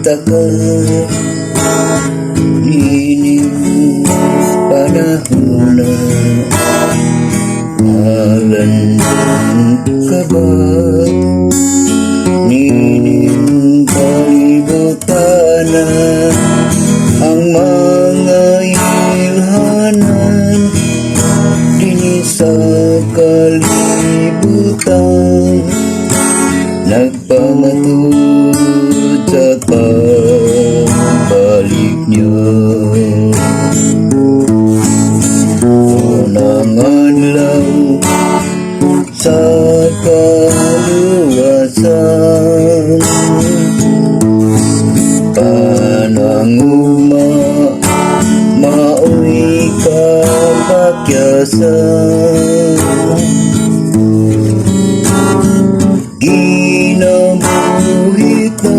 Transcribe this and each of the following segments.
Gitaka niining panahona. Malandong ka ba niining kalibutan? Ang mga ilhanan dinhi sa kalibutan nagpamatud sa pagbalik niya. Unang adlaw sa kaluwasan, panangugma maoy kapakyasan. Kinabuhi na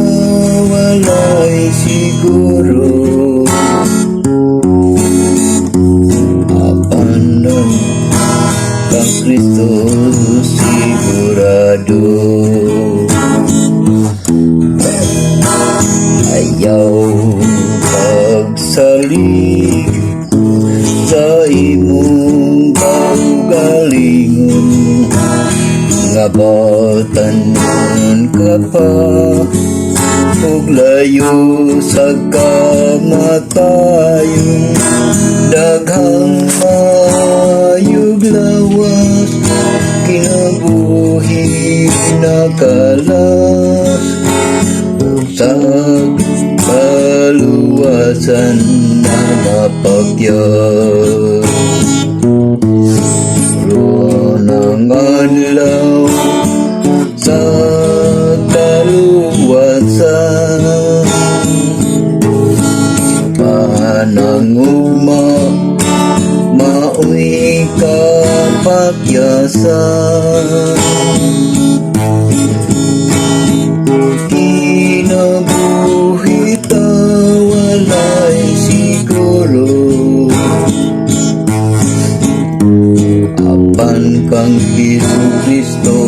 walay siguro, apan ang kang Kristo sigurado. Ayaw pagsalig sa imong kaugalingon nga batanon ka pa ug layo sa kamatayon. Daghang maayog lawas, kinabuhi nakalas sa kaluwasan na mapakyas. Ron ang adlaw sa kaluwasan, panangugma maoy kapakyasan. Kinabuhi ta walay siguro, apan kang Hesus Kristo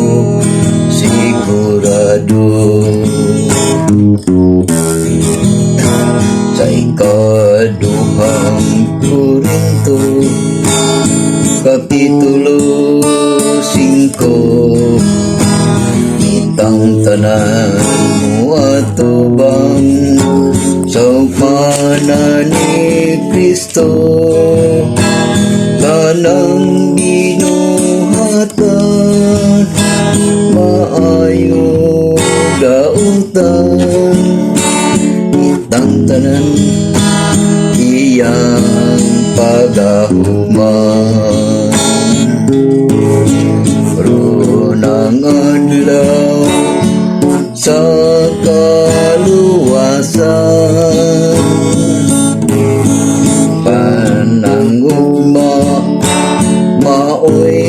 sigurado. Sa Ikaduhang Korinto, Kapitulo 5, kitang tanan moatubang sa ugmana ni Kristo. Tanang binuhatan maayo dautan, kitang tanan iyang pagahugman. Ron ang adlaw sa kaluwasan, panangugma maoy